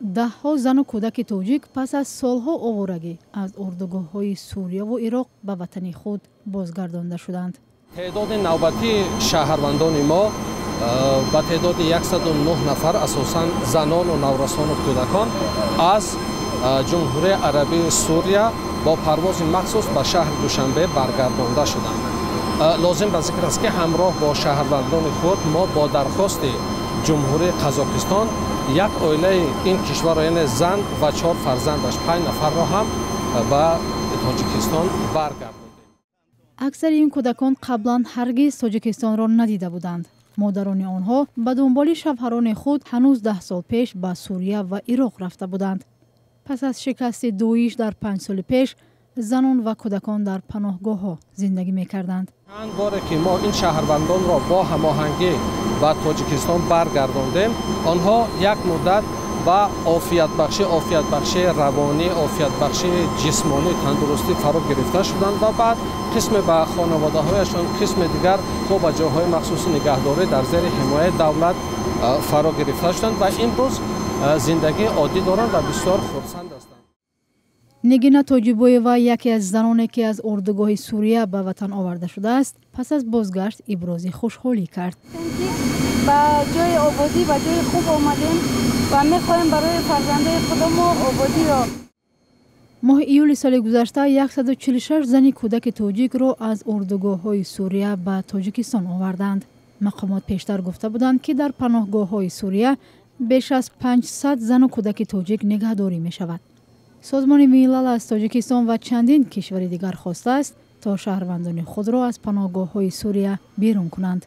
Даҳҳо зану кӯдаки тоҷик пас аз солҳо овораги аз урдугоҳҳои Сурияву Ироқ ба ватани худ бозгардонда шуданд. Теъдоди навбатии шаҳрвандони мо ба теъдоди 109 нафар, асосан занону наврасону кӯдакон, аз Ҷумҳурии Арабии Сурия бо парвози махсус ба шаҳри Душанбе баргардонда шуданд. Лозим ба зикр аст, ки ҳамроҳ бо шаҳрвандони худ мо бо дархости Ҷумҳурии Қазоқистон як оилаи ин кишварро, яъне зан ва чор фарзандаш, панҷ нафарро ҳам ба Тоҷикистон баргардондем. Аксари ин кӯдакон қаблан ҳаргиз Тоҷикистонро надида буданд. Модарони онҳо ба дунболи шавҳарони худ ҳанӯз 10 сол пеш ба Сурия ва Ироқ рафта буданд. Пас аз шикасти Доиш дар 5 соли пеш занон ва кӯдакон дар паноҳгоҳҳо зиндагӣ мекарданд. Чанд боре ки мо ин шаҳрвандонро бо ҳамоҳангӣ ба Тоҷикистон баргардондем, онҳо як муддат ба офиятбахшии равонӣ, офиятбахшии ҷисмонӣ, тандурустӣ фаро гирифта шуданд ва баъд қисме ба хонаводаҳояшон, қисме дигар мо ба ҷойҳои махсуси нигаҳдорӣ дар зери ҳимояи давлат фаро гирифта шуданд ва имрӯз зиндагии оддӣ доранд ва бисёр хурсанд ҳастанд. Нигина Тоҷибоева, яке аз заноне, ки аз урдугоҳи Сурия ба ватан оварда шудааст, пас аз бозгашт ибрози хушҳолӣ кард. Ба ҷои ободӣ, ба ҷои хуб омадем ва мехоҳем барои фарзандои худамо ободиро. Моҳи июли соли гузашта 146 зани кӯдаки тоҷикро аз урдугоҳҳои Сурия ба Тоҷикистон оварданд. Мақомот пештар гуфта буданд, ки дар паноҳгоҳҳои Сурия беш аз 500 зану кӯдаки тоҷик нигаҳдорӣ мешавад. Созмони Милал аз Тоҷикистон ва чандин кишвари дигар хостааст, то шаҳрвандони худро аз паноҳгоҳҳои Сурия берун кунанд.